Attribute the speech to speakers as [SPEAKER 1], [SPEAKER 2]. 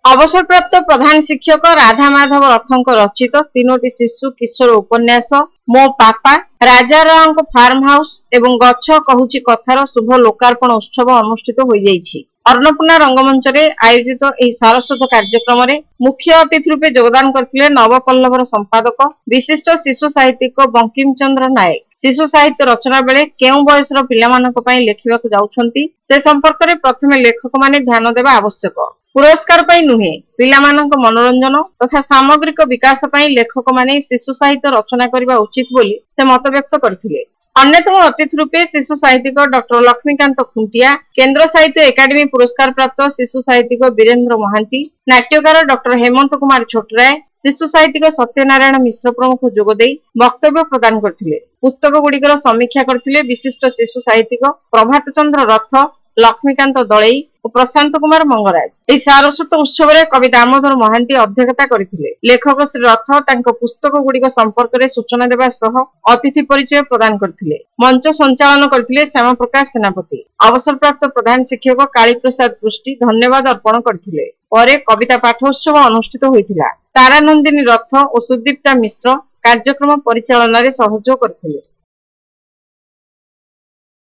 [SPEAKER 1] ଅବସରପ୍ରାପ୍ତ ପ୍ରଧାନ ଶିକ୍ଷକ ରାଧାମାଧବ ରଥଙ୍କ ରଚିତ ତିନୋଟି ଶିଶୁ କିଶୋର ଉପନ୍ୟାସ ମୋ ପାପା, ରାଜା ରାଓଙ୍କ ଫାର୍ମ ହାଉସ ଏବଂ ଗଛ କହୁଛି କଥାର ଶୁଭ ଲୋକାର୍ପଣ ଉତ୍ସବ ଅନୁଷ୍ଠିତ ହୋଇଯାଇଛି। ଅନ୍ନପୂର୍ଣ୍ଣା ରଙ୍ଗମଞ୍ଚରେ ଆୟୋଜିତ ଏହି ସାରସ୍ୱତ କାର୍ଯ୍ୟକ୍ରମରେ ମୁଖ୍ୟ ଅତିଥି ରୂପେ ଯୋଗଦାନ କରିଥିଲେ ନବପଲ୍ଲବର ସମ୍ପାଦକ ବିଶିଷ୍ଟ ଶିଶୁ ସାହିତ୍ୟିକ ବଙ୍କିମ ଚନ୍ଦ୍ର ନାୟକ। ଶିଶୁ ସାହିତ୍ୟ ରଚନା ବେଳେ କେଉଁ ବୟସର ପିଲାମାନଙ୍କ ପାଇଁ ଲେଖିବାକୁ ଯାଉଛନ୍ତି, ସେ ସମ୍ପର୍କରେ ପ୍ରଥମେ ଲେଖକମାନେ ଧ୍ୟାନ ଦେବା ଆବଶ୍ୟକ। ପୁରସ୍କାର ପାଇଁ ନୁହେଁ, ପିଲାମାନଙ୍କ ମନୋରଞ୍ଜନ ତଥା ସାମଗ୍ରିକ ବିକାଶ ପାଇଁ ଲେଖକମାନେ ଶିଶୁ ସାହିତ୍ୟ ରଚନା କରିବା ଉଚିତ ବୋଲି ସେ ମତବ୍ୟକ୍ତ କରିଥିଲେ। ଅନ୍ୟତମ ଅତିଥି ରୂପେ ଶିଶୁ ସାହିତ୍ୟିକ ଡକ୍ଟର ଲକ୍ଷ୍ମୀକାନ୍ତ ଖୁଣ୍ଟିଆ, କେନ୍ଦ୍ର ସାହିତ୍ୟ ଏକାଡେମୀ ପୁରସ୍କାର ପ୍ରାପ୍ତ ଶିଶୁ ସାହିତ୍ୟିକ ବୀରେନ୍ଦ୍ର ମହାନ୍ତି, ନାଟ୍ୟକାର ଡକ୍ଟର ହେମନ୍ତ କୁମାର ଛୋଟରାୟ, ଶିଶୁ ସାହିତ୍ୟିକ ସତ୍ୟନାରାୟଣ ମିଶ୍ର ପ୍ରମୁଖ ଯୋଗଦେଇ ବକ୍ତବ୍ୟ ପ୍ରଦାନ କରିଥିଲେ। ପୁସ୍ତକ ଗୁଡ଼ିକର ସମୀକ୍ଷା କରିଥିଲେ ବିଶିଷ୍ଟ ଶିଶୁ ସାହିତ୍ୟିକ ପ୍ରଭାତ ଚନ୍ଦ୍ର ରଥ, ଲକ୍ଷ୍ମୀକାନ୍ତ ଦଳେଇ ଓ ପ୍ରଶାନ୍ତ କୁମାର ମଙ୍ଗରାଜ। ଏହି ସାରସ୍ୱତ ଉତ୍ସବରେ କବି ଦାମୋଦର ମହାନ୍ତି ଅଧ୍ୟକ୍ଷତା କରିଥିଲେ। ଲେଖକ ଶ୍ରୀ ରଥ ତାଙ୍କ ପୁସ୍ତକ ଗୁଡ଼ିକ ସମ୍ପର୍କରେ ସୂଚନା ଦେବା ସହ ଅତିଥି ପରିଚୟ ପ୍ରଦାନ କରିଥିଲେ। ମଞ୍ଚ ସଞ୍ଚାଳନ କରିଥିଲେ ଶ୍ୟାମପ୍ରକାଶ ସେନାପତି। ଅବସରପ୍ରାପ୍ତ ପ୍ରଧାନ ଶିକ୍ଷକ କାଳୀପ୍ରସାଦ ପୃଷ୍ଟି ଧନ୍ୟବାଦ ଅର୍ପଣ କରିଥିଲେ। ପରେ କବିତା ପାଠୋତ୍ସବ ଅନୁଷ୍ଠିତ ହୋଇଥିଲା। ତାରାନନ୍ଦିନୀ ରଥ ଓ ସୁଦୀପ୍ତା ମିଶ୍ର କାର୍ଯ୍ୟକ୍ରମ ପରିଚାଳନାରେ ସହଯୋଗ କରିଥିଲେ।